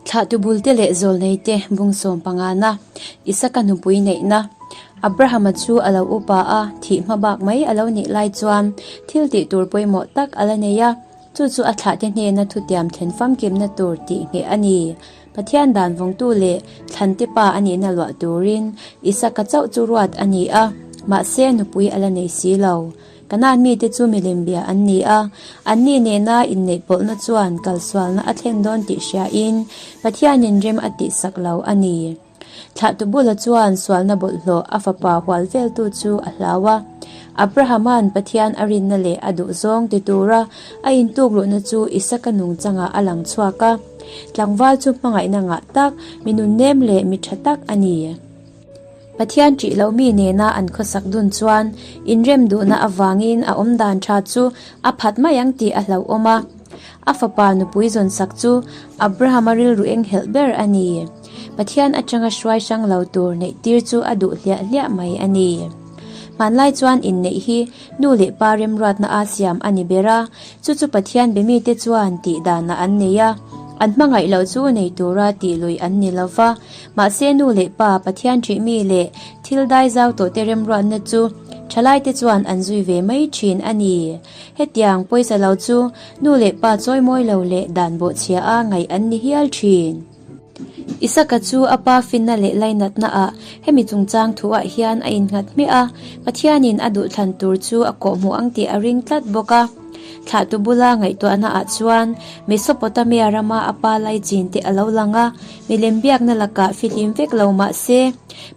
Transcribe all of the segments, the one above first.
Thlahtu bulte leh zawlneite bung sawm pangana Isaka nupui neihna Abrahama chu a lo upa a, thih hma bak mai a lo nih lai chuan thil tih tur pawimawh tak a la nei a, chu chu a thlahte hnena thutiam thlen famkimna tur tih ngheh a ni. Pathian dan vawngtu leh thlante pa a nihna luah turin Isaka chauh chu ruat a ni a, mahse nupui a la nei si lo. Kanaan mite chu milem bia an ni a, anni nena inneihpawlhna chuan kalsualna a thlen dawn tih hriain Pathianin rem a tihsak lo a ni. Thlahtu bula chuan sualna bawlhhlawh a fapa hual veltu chu a hlau a. Abrahama'n Pathian a rinna leh a duhzawng ti tura a intukluhna chu Isaka nungchangah a lang chhuak a. Tlangval chu hmangaihna ngah tak, mi nunnem leh mi tha tak a ni. Pathian ṭih lo mi nena an khawsak dun chuan inrem duhna avangin a awmdan ṭha chu a phat mai ang tih a hlauhawm a. A fapa nupui zawnsak chu Abrahama rilru enghelh ber a ni. Pathian atanga hruai hrang lo tur neih tir chu a duh hliah hliah mai a ni. Hmanlai chuan inneih hi nu leh pa remruatna a siam a ni ber a, chu chu Pathian be mite chuan tih danah an nei a, an hmangaih loh chu nei tura tih lui an ni lo va. Mahse nu leh pa Pathian ṭih mi leh thil dai zau tawhte remruatna chu ṭhalaite chuan an zui ve mai ṭhin a ni. Hetiang pawisa lo chu nu leh pa chawimawi lo leh dan bawhchhia a ngaih an ni hial ṭhin. Isaka chu a pa finna leh lainatna ah hemi chungchang thu ah hian a innghat hmiah a, Pathianin a duhthlan tur chu a kawhhmuh ang tih a ring tlat bawk a. Thlahtu bula ngaihtuahna ah chuan Mesopotamia rama a pa laichin te a lo lang a, milem biakna lakah fihlim vek lo mah se,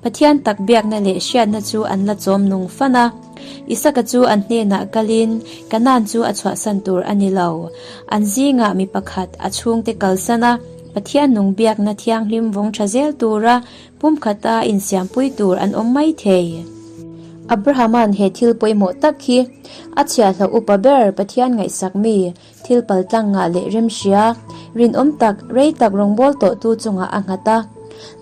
Pathian tak biakna leh hriatna chu an la chawm nung fan a. Isaka chu an hnenah kalin Kanaan chu a chhuahsan tur a ni lo. An zingah mi pakhat a chhungte kalsan a, Pathian nung biakna thianghlim vawng tha zel tura pumkhata insiampui tur an awm mai thei. Abrahama'n he thil pawimawh tak hi a chhiahhlawh upa ber Pathian ngaihsak mi thil paltlang ngah leh remhria, rinawm tak, rei tak rawngbâwl tawhtu chungah a nghat a.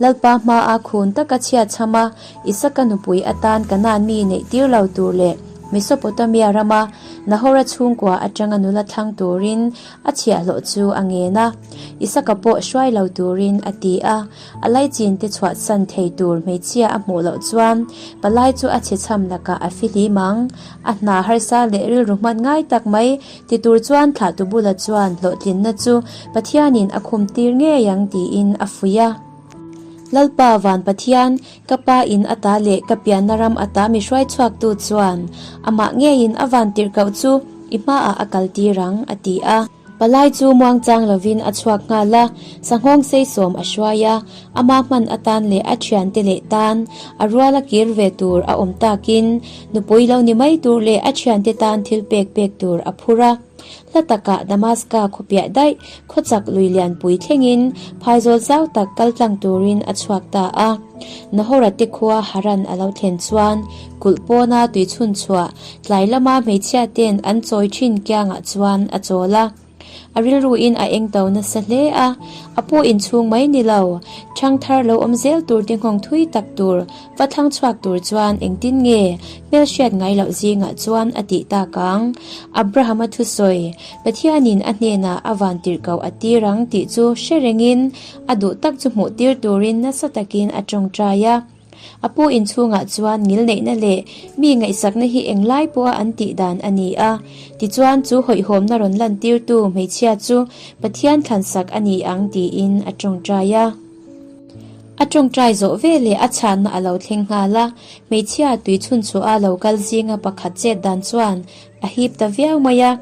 Lalpa hmaa khûn taka chhiatchham a, Isaka nupui atan Kanaan mi neih tir lo tur leh Mesopotamia rama Nahora chhungkua atanga nula thlang turin A chhiahhlawh chu a ngen a, Isaka pawh hruai lo turin a ti a. A laichin te chhuahsan thei tur hmeichhia a hmuh loh chuan palai chu a chhechham lakah a fihlim ang. A hna harsa leh rilru hman ngai tak mai ti tur chuan thlahtu bula chuan hlawhtlinna chu Pathianin a khum tir ngei ang tiin a fuih a. Lalpa van Pathian, ka pa in ata leh ka pianna ram ata mi hruai chhuaktu chuan amah ngeiin a van tirhkoh chu i hmaah a kal tir ang, a ti a. Palai chu muangchang lovin a chhuak nghal a, sanghawng seisawm a hruai a, ama hman atan leh a thiante leh tan a rual a kir ve tur a awm takin nupui lo ni mai tur leh a thiante tan thil pek pek tur a phur a. Hla takah Damaska khawpiah daih khawchak lui lianpui thlengin phaizawl zau tak kal tlang turin a chhuak ta a. Nahora te khua Haran a lo thlen chuan kulh pawna tui chhun chhuah tlai lama hmeichhia ten an chawi thin kiangah chuan a chawl a. A rilruin a eng to nasa hle a, a pu inchhung mai ni lo, ṭhangthar lo awm zel tur te nghawng thui tak tur va thlang chhuak tur chuan engtin nge hmelhriat ngai loh zingah chuan a tih tak ang? Abrahama thusawi, Pathianin a hnenah a van tirhkoh a tir ang tih chu hre rengin a duh tak chu hmuh tir turin nasa takin a tawngtai a. A pu inchhungah chuan ngilneihna leh mi ngaihsakna hi englai pawha an tih dan a ni a. Tichuan chu hawihhawmna rawn lantirtu hmeichhia chu Pathian thlansak a ni ang tiin a tawngtai a. A tawngtai zawh veleh a chhanna a lo thleng nghal a, hmeichhia tui chhunchhuah a lo kal zinga pakhat chet dan chuan a hip ta viau mai a.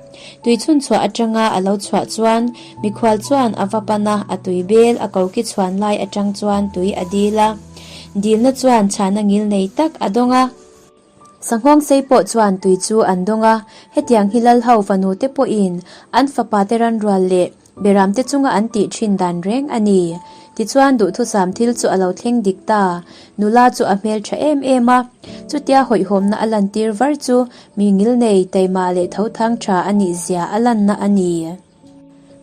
Tui chhunchhuah atanga a lo chhuah chuan mikhual chuan a va pan a, a tui bel a koki chhuan lai atang chuan tui a dil a. Dilna chuan chhana ngil nei tak a dawng a. Sanghawng sei pawh chuan tui chu an dawng a, hetiang hi lal ho fanu te pawhin an fapa te ranrual leh beram te chunga an tih thin dan reng a ni. Tichuan duhthusam thil chu a lo thleng dik ta, nula chu a hmel tha em em a, chutia hawihhawmna a lantir var chu mi ngilnei, taima leh thothang tha a nih zia a lanna a ni.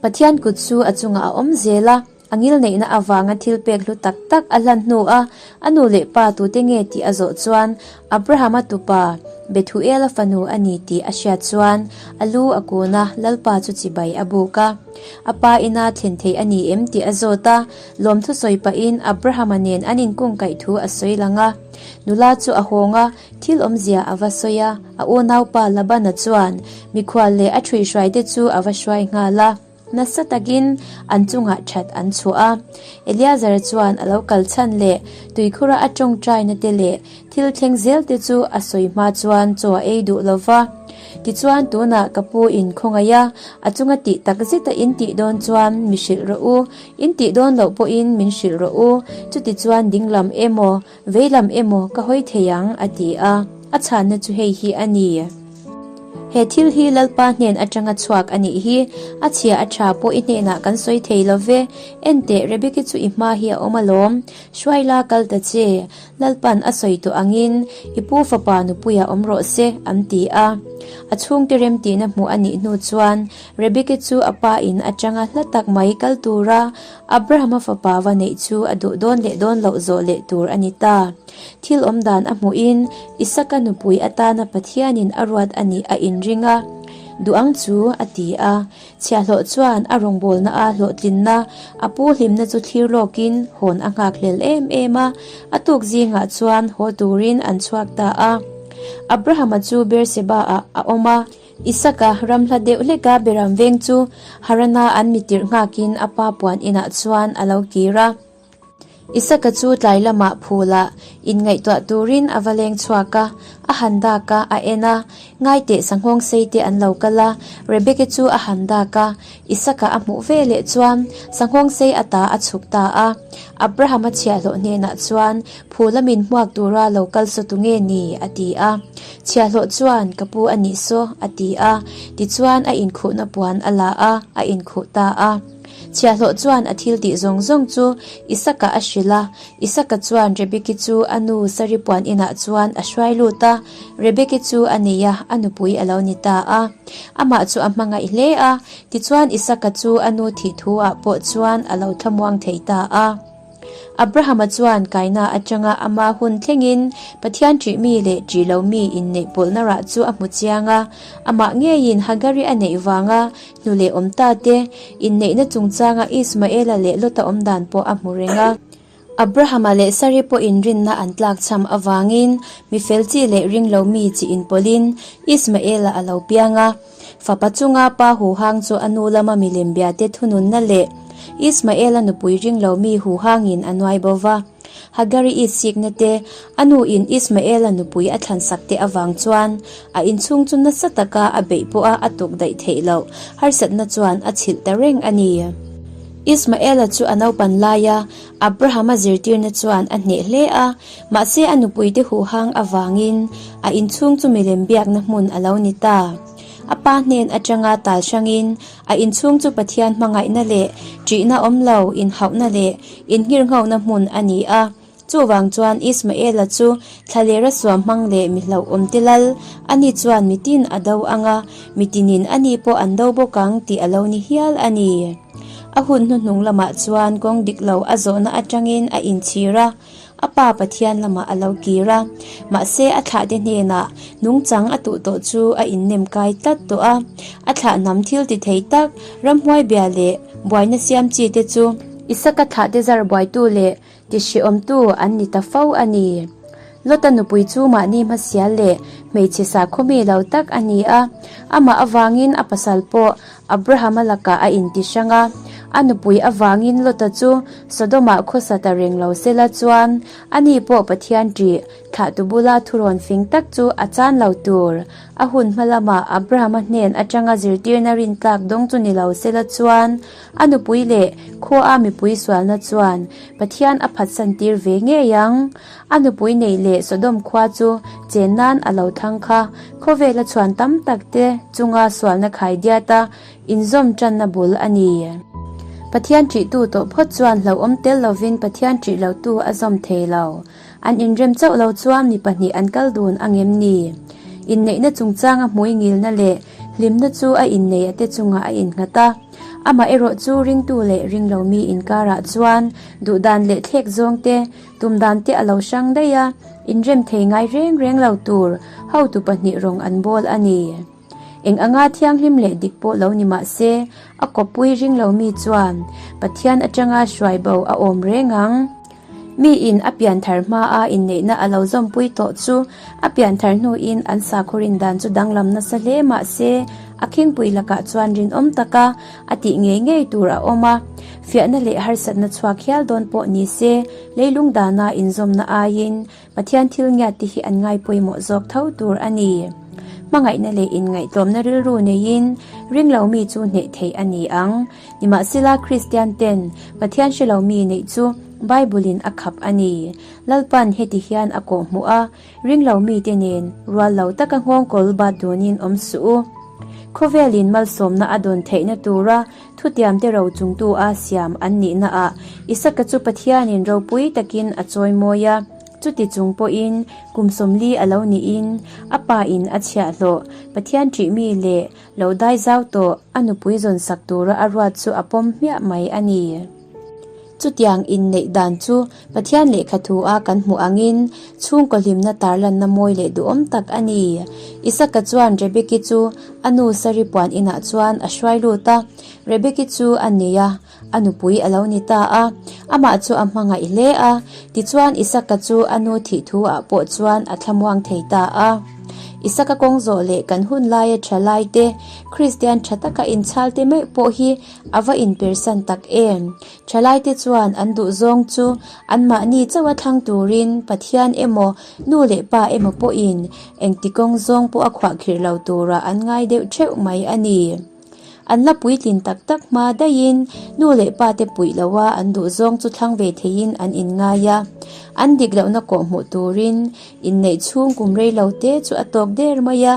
Pathian kut chu a chungah a awm zel a. A ngilneihna avanga thil pek hlu tak tak a hlan hnu a, a nu leh pa tute nge tih a zawh chuan Abrahama tupa Bethuela fanu a ni tih a hriat chuan a lu a kun a, Lalpa chu chibai a buk a. A pa ina thlen theih a ni em tih a zawt a, lawmthu sawi pahin Abrahama nen an inkungkaih thu a sawi lang a. Nula chu a hawng a, thil awmzia a va sawi a, a unaupa Labana chuan mikhual leh a ṭhuihhruaite chu a va hruai nghal a. Nasa takin an chungah that an chhuah a. Eleazar chuan a lo kal chhan leh tuikhura a tawngtaina te leh thil thleng zel te chu a sawi hma chuan chaw a ei duh lo va. Tichuan tunah ka pu in khawngaih a, a chunga tih tak zeta in tih dawn chuan mi hrilh rawh u, in tih dawn loh pawhin min hrilh rawh u, chutichuan dinglam emaw, Veilam emaw ka hawi thei ang, a ti a. A chhanna chu hei hi a ni. He thil hi Lalpa hnen atanga chhuak a nih hi. A chhia a tha pawh i hnenah kan sawi thei lo ve. Enteh, Rebeki chu i hma hi a awm alawm. Hruai la kal ta che. Lalpan a sawi tawh angin i pu fapa nupuia awm rawh se, an ti a. A chhungte remtihna hmuh a nih hnu chuan Rebeki chu a pa in atanga hla tak mai kal tura Abrahama fapa va neih chu a duh dawn leh dawn loh zawh leh tur a ni ta. Thil awm dan a hmuhin Isaka nupui atana Pathianin a ruat a nih a inring a, Duh ang chu, a ti a. Chhiahhlawh chuan a rawngbawlna a hlawhtlinna, a pu hlimna chu thlir lawkin hawn a nghak hlel em em a, a tuk zingah chuan haw turin an chhuak ta a. Abrahama chu Beerseba-ah a awm a. Isaka ram hla deuh hleka Beram veng chu Harana an mi tirh nghakin a pa puan inah chuan a lo kir a. Isaka chu tlai lamah phulah inngaihtuah turin a va leng chhuak a, a han dak a, a en a. Ngaiteh sanghawng sei te an lo kal a, Rebeki chu a han dak a, Isaka a hmuh ve leh chuan sanghawng sei ata a chhuk ta a. Abrahama chhiahhlawh hnenah chuan Phul a min hmuak tura lo kal saw tu nge ni? a ti a. Chhiahhlawh chuan, Ka pu a nih saw, a ti a. Tichuan a inkhuhna puan a la a, a inkhuh ta a. Chhiahhlawh chuan a thil tih zawng zawng chu Isaka a hrilh a. Isaka chuan Rebeki chu a nu Sari puan inah chuan a hruai lut a. Rebeki chu a nei a, a nupui a lo ni ta a. Amah chu a hmangaih hle a, tichuan Isaka chu a nu thih thu ah pawh chuan a lo thlamuang thei ta a. Abrahama chuan Kaina atanga ama hun thlengin Pathian ṭih mi leh ṭih lo mi inneih pawlhna rah chu a hmu chiang a. Amah ngeiin Hagari a neih vanga hnu leh awm ta te, inneihna chungchanga Ismaela leh Lota awm dan pawh a hmu reng a. Abrahama leh Sari pawhin rinna an tlakchham avangin mi fel chi leh ring lo mi chi inpawlhin Ismaela a lo piang a. Fapa chunga pa huhang chu a nu lama milem biate thununna leh Ismaela nupui ring lo mi huhangin a nuai bo va. Hagari i sikna te, a nuin Ismaela nupui a thlansak te avang chuan a inchhung chu nasa taka a beih pawha a tuk daih theih loh harsatna chuan a chhilh ta reng a ni. Ismaela chu a naupan laia Abrahama zirtirna chuan a hneh hle a, mahse a nupuite huhang avangin a inchhung chu milem biakna hmun a lo ni ta. A pa hnen atanga tal hrangin a inchhung chu Pathian hmangaihna leh ṭihna awm lo, inhauhna leh inngirnghohna hmun a ni a. Chuvang chuan Ismaela chu thlalera suam hmang leh mi hlauhawm te lal, ani chuan mitin a do ang a, mitinin ani pawh an do bawk ang tih a lo ni hial a ni. A hun hnuhnung lamah chuan kawng dik lo a zawhna atangin a inchhir a, a pa Pathian lamah a lo kir a. Mahse a thlahte hnenah nungchang a tuh tawh chu a innem kai tlat tawh a. A thlah hnam thil ti thei tak, ramhuai bia leh buaina siam chi te chu Isaka thlahte zar buaitu leh Ti hreawmtu an ni ta fo a ni. Lota nupui chu mahni hmasial leh hmeichhe sakhawmi lo tak a ni a. Amah avangin a pasal pawh Abrahama lakah a inti hrang a. A nupui avangin Lota chu Sodomah khawsa ta reng lo sela chuan ani pawh Pathian ṭih thlahtu bula thurawn fing tak chu a chan lo tur. A hun hma lamah Abrahama hnen aṭanga zirtirna rintlak dawng chu ni lo sela chuan A nupui leh khua mipui sualna chuan Pathian a phatsan tir ve ngei ang. A nupui neih leh Sodom khua chu chen nan a lo thang kha. Khawvela chhuan tam tak te chunga sualna khai diat a inzawm tanna bul a ni. Pathian ṭihtu tawh phawt chuan hlauhawm tel lovin Pathian ṭih lotu a zawm thei lo. An inrem chauh lo chuan mi pahnih an kal dun ang em ni? Inneihna chungchanga hmui ngilna leh hlimna chu a innei a te chungah a innghat a. Amaherawh chu ringtu leh ringlo mi inkarah chuan duhdan leh thlek zawng te, tum dan te a lo hrang daih a, inrem thei ngai reng reng lo tur hotu pahnih rawng an bawl a ni. Eng anga thianghlim leh dik pawh lo ni mah se, a kawppui ringlo mi chuan Pathian atanga hruai bo a awm reng ang. Miin a pianthar hmaa inneihna a lo zawmpui tawh chu a pianthar hnuin an sakhaw rin dan chu danglam nasa hle mah se, a khingpui lakah chuan rinawm taka a tih ngei ngei tur a awm a. Fiahna leh harsatna chhuak hial dawn pawh ni se, leilung dana inzawmna aiin Pathian thil ngiat te hi an ngai pawimawh zawk tho tur a ni. Hmangaihna leh inngaihtlawmna rilru neiin ringlo mi chu hneh theih a ni ang. Nimahsela Kristian ten Pathian hrelo mi neih chu Bible in a khap a ni. Lalpan heti hian a kawhhmuh a, ringlo mite nen rual lo taka nghawngkawl bat dunin awm suh u. Khawvelin malsawmna a dawn theihna tura thutiamte ro chungtu a siam an nihna ah Isaka chu Pathianin ropui takin a chawimawi a, chuti chung pawhin kum 40 a lo niin a pa in a chhiahhlawh Pathian ṭihmi leh Lo dai zau tawh, a nupui zawn sak tura a ruat chu a pawm hmiah mai a ni. Chutiang inneih dan chu Pathian lehkha thu a kan hmuh angin chhungkaw hlimna tarlanna mawi leh duhawm tak a ni. Isaka chuan Rebeki chu a nu Sari puan inah chuan a hruai lut a, Rebeki chu a nei a, a nupui a lo ni ta a, amah chu a hmangaih hle a, tichuan Isaka chu a nu thih thu ah pawh chuan a thlamuang thei ta a. Isaka kawng zawh leh kan hun laia tha lai te, Kristian tha taka inchhal te meuh pawh hi a va inpersan tak em? Tha lai te chuan an duh zawng chu anmahni chauha thlang turin Pathian emaw nu leh pa emaw pawhin engti kawng zawng pawh a khuahkhirh lo turah an ngai deuh theuh mai a ni. An la puitlin tak tak hma daihin nu leh pa te puih loha an duh zawng chu thlang ve theihin an inngai a. An dik lohna kawh hmuh turin inneih chhung kum rei lo te chu a tawk der mai a.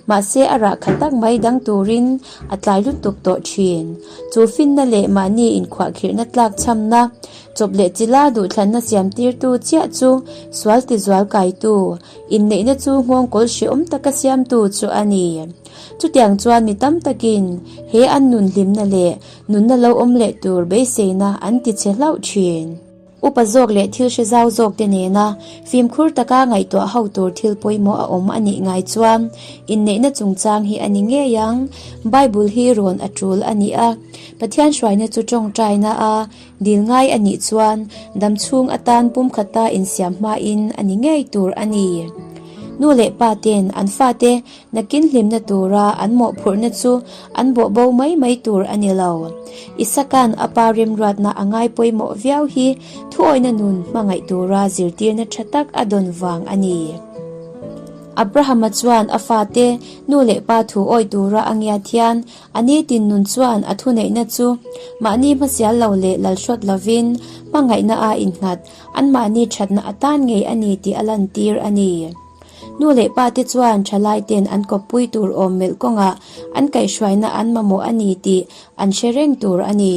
Mahse a rah khat tak mai dang turin a tlai lutuk tawh thin. Chu finna leh mahni inkhuahkhirhna tlak chhamna, chawp leh chila duhthlanna siam tirtu chiah chu sual tizual kaitu, inneihna chu nghawngkawl hrehawm taka siamtu chu a ni. Chutiang chuan mi tam takin he an nun hlimna leh nunna lo awm leh tur beiseina an ti che hlauh thin. Upa zawk leh thil hre zau zawk te nena fimkhur taka ngaihtuah ho tur thil pawimawh a awm a nih ngai chuan inneihna chungchang hi a ni ngei ang. Bible hi rawn a tul a ni a, Pathian hruaina chu tawngtaina a dil ngai a nih chuan damchhung atan pumkhata insiam hmain a ni ngei tur a ni. Nu leh pa ten an fate Nakin hlimna tura an mawhphurhna chu an bawh bo mai mai tur a ni lo. Isaka'n a pa remruatna a ngai pawimawh viau hi thuawihna nun hmangaih tura zirtirna tha tak a dawn vang a ni. Abrahama chuan a fate nu leh pa thu awih tura a ngiat hian a nitin nun chuan a thuneihna chu mahni hmasial lo leh lalhrawt lovin hmangaihna a innghat anmahni thatna atan ngei a ni tih a lantir a ni. Nu leh pa te chuan thalai ten an kawppui tur awm melh kawngah an kaihhruaina an mamawh a ni tih an hre reng tur a ni.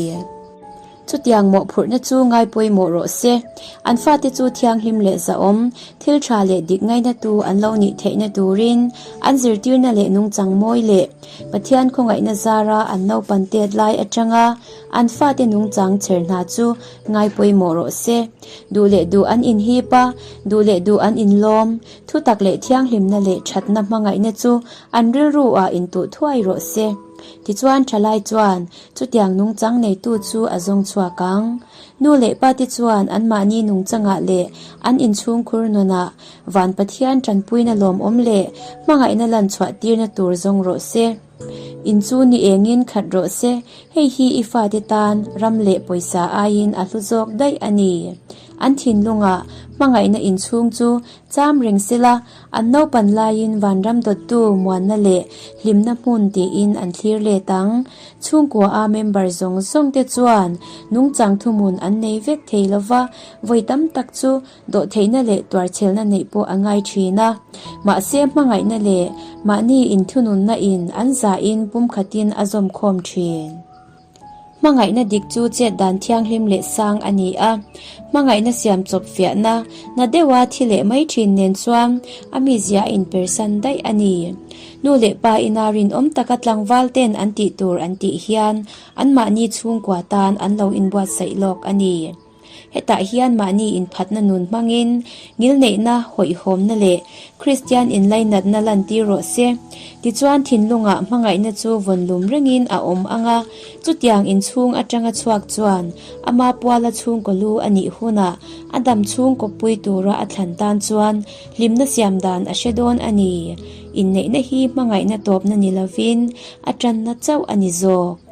Chutiang mawhphurhna chu ngai pawimawh rawh se. An fate chu thianghlim leh zahawm, thil tha leh dik ngainatu an lo nih theihna turin an zirtirna leh nungchang mawi leh Pathian khawngaihna zara an naupan tet lai atanga an fate nungchang chher hna chu ngai pawimawh rawh se. Duh leh duh an inhip a, duh leh duh an inlawm. Thutak leh thianghlimna leh thatna hmangaihna chu an rilru ah intuh thuai rawh se. Tichuan thalai chuan chutiang nungchang neitu chu a zawng chhuak ang. Nu leh pa te chuan anmahni nungchangah leh an inchhungkhur nunah Van Pathian tanpuina lawmawm leh hmangaihna lan chhuah tirna tur zawng rawh se. In chu ni engin khat rawh se, hei hi i fate tan ram leh pawisa aiin a hlu zawk daih a ni. An thinlungah hmangaihna inchhung chu cham reng sela, an naupan laiin vanram dawttu muanna leh hlimna hmun tiin an thlir let ang. Chhungkua a member zawng zawng te chuan nungchang thuhmun an nei vek thei lova, vawi tam tak chu Dawhtheihna leh tuarchhelna neih pawh a ngai thin a, mahse hmangaihna leh mahni inthununna in an zahin pumkhatin a zawmkhawm thin. Hmangaihna dik chu chet dan thianghlim leh sang a ni a. Hmangaihna siam chawp fiahna na deuha thi leh mai thin nen chuan a mizia a inpersan daih a ni. Nu leh pa ina rinawm taka tlangval ten an tih tur an tih hian anmahni chhungkua tan an lo inbuatsaih lawk a ni. Hetah hian mahni inphatna nun hmangin ngilneihna, hawihhawmna leh Kristian inlainatna lantir rawh se. Tichuan thinlungah hmangaihna chu vawnlum rengin a awm ang a, chutiang inchhung atanga chhuak chuan ama puala chhungkaw lu a nih hunah a dam chhungkaw pui tura a thlan tan chuan hlimna siam dan a hre dawn a ni. Inneihna hi hmangaihna tawpna ni lovin a tanna chauh a ni zawk.